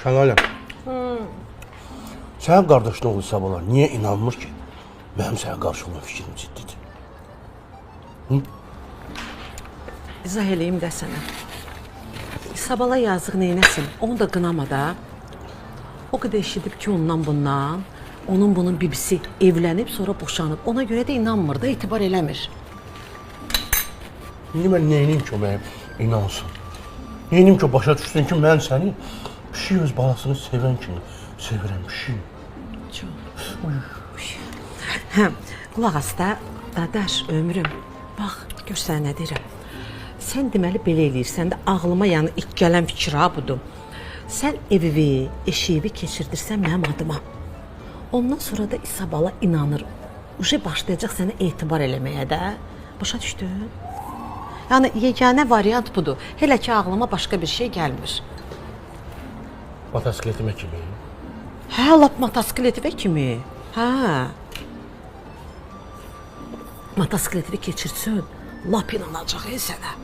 Şəlalə. Sənin qardaşın oğlu İsabalar niyə inanmır ki, mənim sənə qarşı olan fikrim ciddidir? İzah eləyim də sənə. İsabala yazıq neynəsin? Onu da qınama da. O qədər eşidib ki, ondan bundan, onun bunun bibisi evlənib, sonra boşanıb. Ona görə də inanmır da, etibar eləmir. İndi mən neyniyim ki, o mənə inansın? Neyniyim ki, o başa düşsün ki, mən səni pişik öz balasını sevən kimi sevirəm, pişik. Çox. Hə, qulaq as da, dadaş, ömrüm. Bax, gör sənə nə deyirəm. Sən deməli belə eləyirsən də ağlıma yəni ilk gələn fikir ha budur. Sən evivi, eşiyi keçirdirsən mənim adıma. Ondan sonra da İsabala inanır. Uje başlayacaq sənə etibar eləməyə də. Başa düşdün? Yəni yeganə variant budur. Hələ ki ağlıma başqa bir şey gəlmir. Motosikletimə kimi. Hə, lap motosikletivə kimi. Hə. Motosikletini keçirsin, lap inanacaq ey sənə.